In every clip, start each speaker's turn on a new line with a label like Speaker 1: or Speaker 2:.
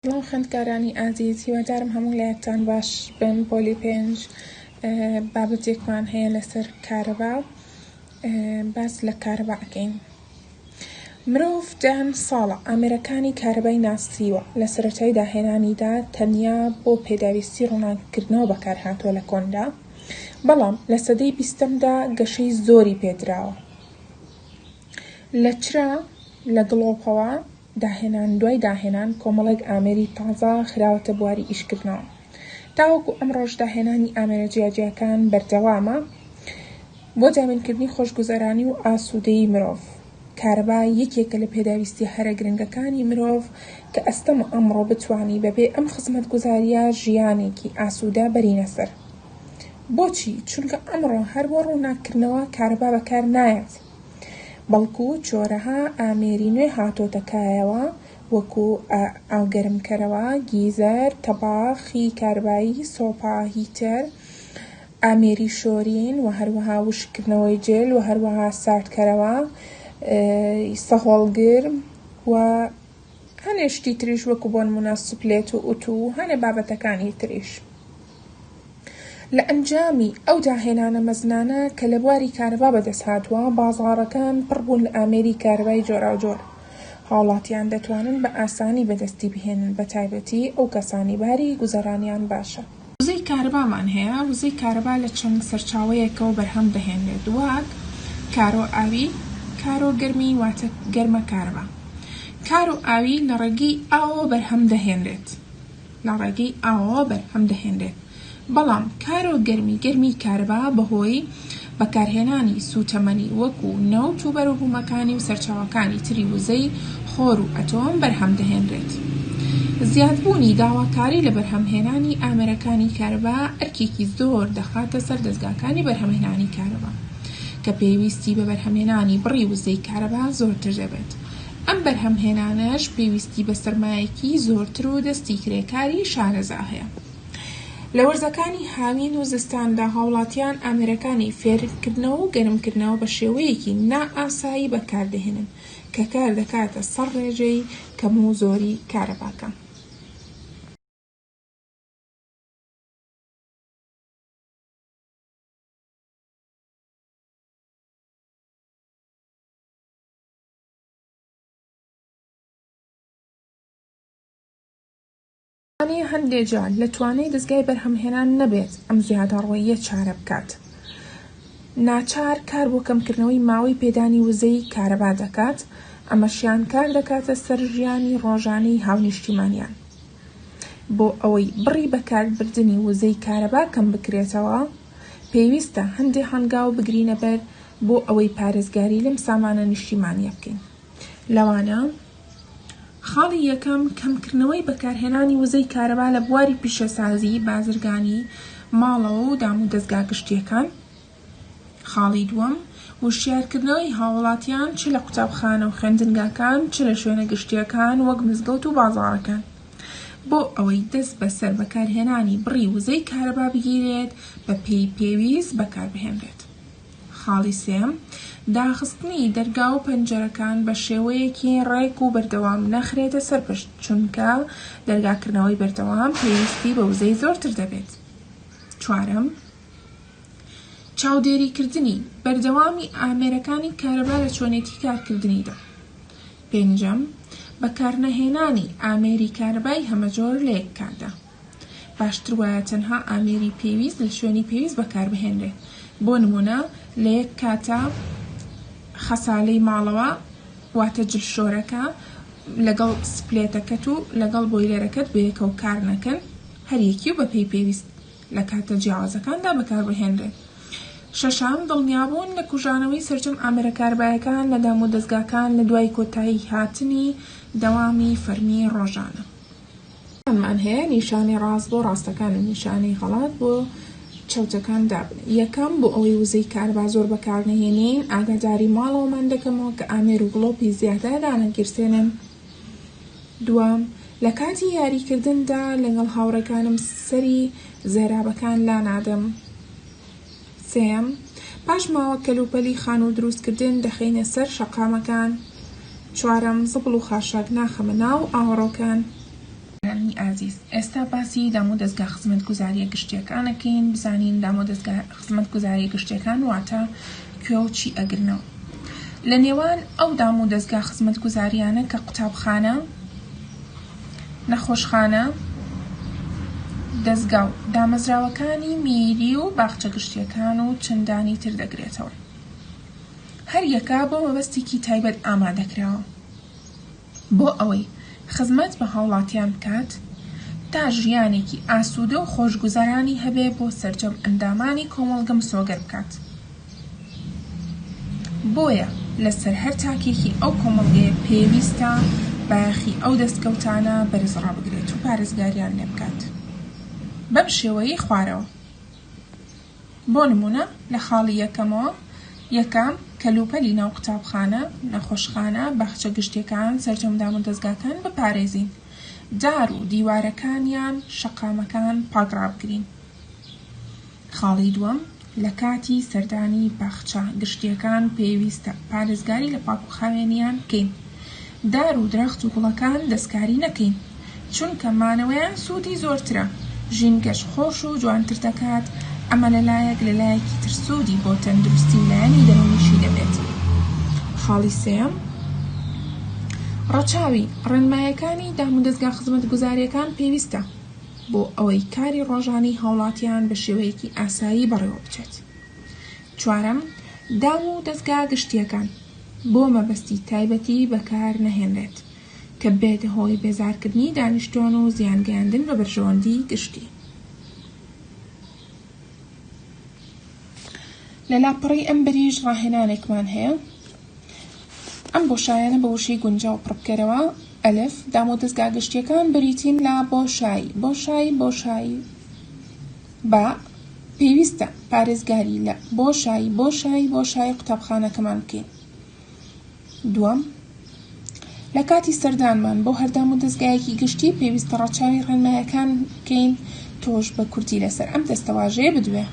Speaker 1: سڵاو خوێندکارانی ئازیز هیوادارم هەموو لایەکتان باش بن پۆلی پێنج بابەتێکمان هەیە لەسەر کارەبا باس لە کارەبا ئەکەین مرۆڤ دەیان ساڵە ئامێرەکانی کارەبای ناسیوە لە سەرەتای داهێنانیدا تەنیا بۆ پێداویستی ڕووناککردنەوە بەکارهاتووە لە کۆندا بەڵام لە سەدەی بیستەمدا گەشەی زۆری پێدراوە لە چرا لە گڵۆپەوە داهێنان دوای داهێنان کۆمەڵێک ئامێری تازە خراوەتە بواری ئیشکردنەوە. تاوەکو ئەمڕۆش داهێنانی ئامێرە جیاجیاکان بەردەوامە بۆ دابینکردنی خۆشگوزەرانی و ئاسوودەیی مرۆڤ. کارەبا یەکێکە لە پێداویستیە هەرە گرنگەکانی مرۆڤ کە ئەستەمە ئەمڕۆ بتوانی بەبێ ئەم خزمەتگوزاریە ژیانێکی ئاسوودە بەرینە سەر. بۆچی؟ چونکە ئەمڕۆ هەر بۆ ڕووناککردنەوە کارەبا بەکار نایەت. بەڵکو چۆرەها ئامێری نوێ هاتۆتە کایەوە وەکو ئاوگەرمکەرەوە، گیزەر، تەباخی کارەبایی، سۆپا، هیتەر، ئامێری شۆرین و هەروەها وشککردنەوەی جل و هەروەها ساردکەرەوە، سەهۆڵگر و هەنێ شتی تریش وەکو بۆ نمونە سپلێت و ئوتو و هەنێ بابەتەکانی تریش. لە ئەنجامی ئەو داهێنانە مەزنانە کە لە بواری کارەبا بەدەست هاتووە، بازاڕەکان پڕ بوون لە ئامێری کارەبای جۆراوجۆر. هاوڵاتیان دەتوانن بە ئاسانی بەدەستی بهێنن، بەتایبەتی ئەو کەسانەی باری گوزەرانیان باشە. وزەی کارەبامان هەیە، وزەی کارەبا لە چەند سەرچاوەیەکەوە بەرهەم دەهێنرێت وەک، کارۆ ئاوی، کارۆ گەرمی واتە گەرمە کارەبا. کارۆ ئاوی لە ڕێگەی ئاوەوە بەرهەم دەهێنرێت. لە ڕێگەی ئاوەوە بەرهەم دەهێنرێت، بەڵام کارۆ گەرمی گەرمی کارەبا بەهۆی بەکارهێنانی سووتەمەنی وەکو نەوت و بەروبوومەکانی و سەرچاوەکانی تری وزەی خۆر و ئەتۆم بەرهەم دەهێنرێت. زیادبوونی داواکاری لە بەرهەمهێنانی ئامێرەکانی کارەبا ئەرکێکی زۆر دەخاتە سەر دەزگاکانی بەرهەمهێنانی کارەبا کە پێویستی بە بەرهەمهێنانی بڕی وزەی کارەبا زۆرتر دەبێت. ئەم بەرهەمهێنانەش پێویستی بە سەرمایەکی زۆرتر و دەستی کرێکاری شارەزا هەیە. لە وەرزەکانی هاوین و زستاندا هاوڵاتیان ئامێرەکانی فێنککردنەوە و گەرمکردنەوە بە شێوەیەکی نائاسایی بەکاردەهێنن کە کاردەکاتە سەر ڕێژەی کەم و زۆری کارەباکە. لەوانەیە هەندێ جار لە توانای دەزگای بەرهەمهێنان نەبێت ئەم زیادەڕۆییە چارە بکات. ناچار کار بۆ کەمکردنەوەی ماوەی پێدانی وزەی کارەبا دەکات، ئەمەشیان کار دەکاتە سەر ژیانی ڕۆژانەی هاونیشتیمانیان. بۆ ئەوەی بڕی بەکاربردنی وزەی کارەبا کەم بکرێتەوە، پێویستە هەندێ هەنگاو بگرینە بەر بۆ ئەوەی پارێزگاری لەم سامانە نیشتیمانییە بکەین. لەوانە، خاڵی یەکەم، کەمکردنەوەی بەکارهێنانی وزەی کارەبا لە بواری پیشەسازی، بازرگانی، ماڵەوە و دامودەزگا گشتییەکان. خاڵی دووەم، وشیارکردنەوەی هاوڵاتیان چ لە قوتابخانە و خوێندنگاکان چ لە شوێنە گشتییەکان وەک مزگەوت و بازاڕەکان، بۆ ئەوەی دەست بەسەر بەکارهێنانی بڕی وزەی کارەبا بگیرێت بەپێی پێویست بەکاربهێنرێت. خاڵی سێیەم، داخستنی دەرگا و پەنجەرەکان بە شێوەیەکی ڕێک و بەردەوام نەخرێتە سەر پشت، چونکە دەرگاکردنەوەی بەردەوام پێویستی بە وزەی زۆرتر دەبێت. چوارەم، چاودێریکردنی بەردەوامی ئامێرەکانی کارەبا لە چۆنێتی کارکردنیدا. پێنجەم، بەکارنەهێنانی ئامێری کارەبای هەمەجۆر لە یەک کاتدا. باشتر وایە تەنها ئامێری پێویست لە شوێنی پێویست بەکاربهێنرێت، بۆ نموونە لە یەک کاتا خەسالەی ماڵەوە واتە جلشۆرەکە لەگەڵ سپلێتەکەت و لەگەڵ بۆیلەرەکەت بەیەکەوە کار نەکەن، هەر یەکی و بەپێی پێویست لە کاتە جیاوازەکاندا بەکاربهێنرێت. شەشەم، دڵنیابوون لە کوژانەوەی سەرجەم ئامێرە کارەبایەکان لە دامودەزگاکان لە دوای کۆتاییهاتنی دەوامی فەرمی ڕۆژانە. مان هەیە نیشانەی ڕاست بۆ ڕاستەکان و نیشانەی غەڵەت بۆ چەوتەکان دابنێ. یەکەم، بۆ ئەوەی وزەی کارەبا زۆر بەکارنەهێنین، ئاگاداری ماڵەوەمان دەکەمەوە کە ئامێر و گڵۆپی زیادە دانەگیرسێنن. دووەم، لە کاتی یاریکردندا لەگەڵ هاوڕێکانم سەری زێرابەکان لانادەم. سێیەم، پاشماوە کەلوپەلی خانوو دروستکردن دەخەینە سەر شەقامەکان. چوارەم، زبڵ و خاشاک ناخەمە ناو ئاوەڕۆکان. خوێندکارانی ئازیز ئێستا باسی دامودەزگا خزمەتگوزاریە گشتیەکان ئەکەین بزانین دامودەزگا خزمەتگوزاریە گشتیەکان واتە کوێ و چی ئەگرنەوە لە نێوان ئەو دامودەزگا خزمەتگوزاریانە کە قوتابخانە نەخۆشخانە دەزگا و دامەزراوەکانی میری و باخچە گشتیەکان و چەندانی تر دەگرێتەوە هەر یەکە بۆ مەبەستێکی تایبەت ئامادەکراوە. بۆ ئەوەی خزمەت بە هاوڵاتیان بکات تا ژیانێکی ئاسوودە و خۆشگوزەرانی هەبێ بۆ سەرجەم ئەندامانی کۆمەڵگە مسۆگەر بکات. بۆیە لەسەر هەر تاکێکی ئەو کۆمەڵگەیە پێویستە بایەخی ئەو دەستکەوتانە بەرز ڕابگرێت و پارێزگاریان لێ بکات بەم شێوەیەی خوارەوە. بۆ نموونە لە خاڵی یەکەمەوە، یەکەم، کەلوپەلی ناو قوتابخانە، نەخۆشخانە، باخچە گشتیەکان، سەرجەم دامودەزگاکان بپارێزین. دار و دیوارەکانیان، شەقامەکان پاک ڕابگرین. خاڵی دووەم، لە کاتی سەردانی باخچە گشتیەکان پێویستە پارێزگاری لە پاکوخاوێنیان بکەین. دار و درەخت و گوڵەکان دەستکاری نەکەین، چونکە مانەوەیان سوودی زۆرترە، ژینگەش خۆش و جوانتر دەکات، ئەمە لەلایەک، لەلایەکی تر سوودی بۆ تەندروستی و لایەنی دەروونیشی دەبێت. خاڵی سێیەم، ڕەچاوی ڕێنمایەکانی دامودەزگا خزمەتگوزارییەکان پێویستە بۆ ئەوەی کاری ڕۆژانەی هاوڵاتیان بە شێوەیەکی ئاسایی بەڕێوە بچێت. چوارەم، دام و دەزگا گشتییەکان بۆ مەبەستی تایبەتی بەکار نەهێنرێت کە ببێتە هۆی بێزارکردنی دانیشتوان و زیان گەیاندن بە بەرژەوەندی گشتی. لە لاپەڕەی ئەم بەریش ڕاهێنانێکمان هەیە. ئەم بۆشایانە بە وشەی گونجاو پڕ بکەرەوە، ئەلف، دامودەزگا گشتییەکان بریتین لە بۆشایی، بۆشایی، بۆشایی، باء، پێویستە پارێزگاری لە بۆشایی، بۆشایی، بۆشایی قوتابخانەکەمان بکەین. دووەم، لە کاتی سەردانمان بۆ هەر دامودەزگایەکی گشتی پێویستە ڕەچاوی ڕێنمایەکان بکەین، تۆش بە کوردی لەسەر ئەم دەستەواژەیە بدوێ.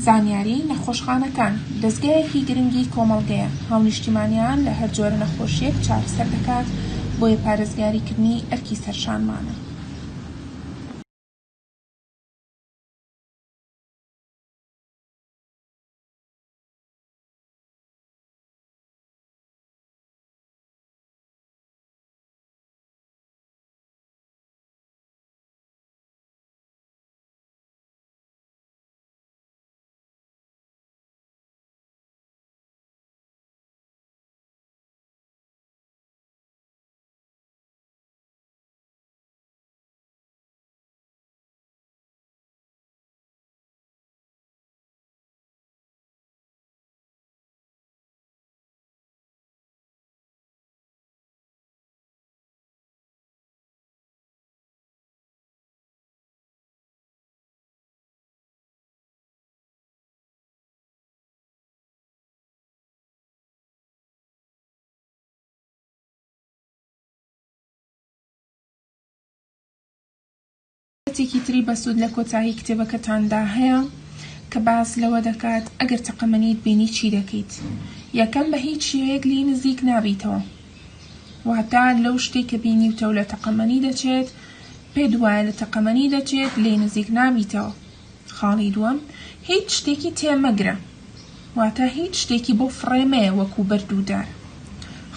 Speaker 1: زانیاری، نەخۆشخانەکان دەزگایەکی گرنگی کۆمەڵگەیە، هاونیشتیمانیان لە هەر جۆرە نەخۆشییەک چارەسەر دەکات، بۆیە پارێزگاریکردنی ئەرکی سەرشانمانە. بابەتێکی تری بەسوود لە کۆتایی کتێبەکەتاندا هەیە کە باس لەوە دەکات ئەگەر تەقەمەنیت بینی چی دەکەیت؟ یەکەم بە هیچ شێوەیەک لێی نزیک نابیتەوە واتە لەو شتەی کە بینیوتە و لە تەقەمەنی دەچێت پێت وایە لە تەقەمەنی دەچێت لێی نزیک نابیتەوە. خاڵی دووەم، هیچ شتێکی تێ مەگرە، واتە هیچ شتێکی بۆ فڕێ مەیە وەکو بەرد و دار.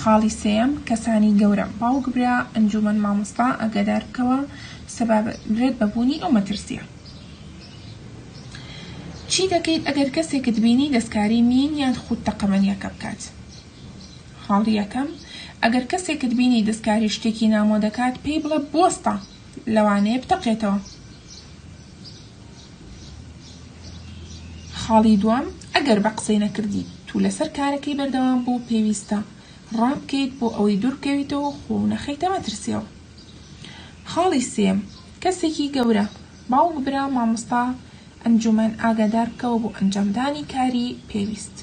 Speaker 1: خاڵی سێیەم، کەسانی گەورە، باوک، برا، ئەنجومەن، مامۆستا، ئاگادار بکەوە سەبارەت بە بوونی ئەو مەترسییە. چی دەکەیت ئەگەر کەسێکت بینی دەستکاری مین یان خود تەقەمەنییەکە بکات؟ خاڵی یەکەم، ئەگەر کەسێکت بینی دەستکاری شتێکی نامۆ دەکات پێی بڵێ بوەستە لەوانەیە بتەقێتەوە. خاڵی دووەم، ئەگەر بە قسەی نەکردیت و لەسەر کارەکەی بەردەوام بوو پێویستە ڕابکەیت بۆ ئەوەی دووربکەویتەوە و خۆو نەخەیتە مەترسیەوە. خاڵی سێیەم، کەسێکی گەورە، باوک، برا، مامۆستا، ئەنجومەن، ئاگادار بکەوە بۆ ئەنجامدانی کاری پێویست.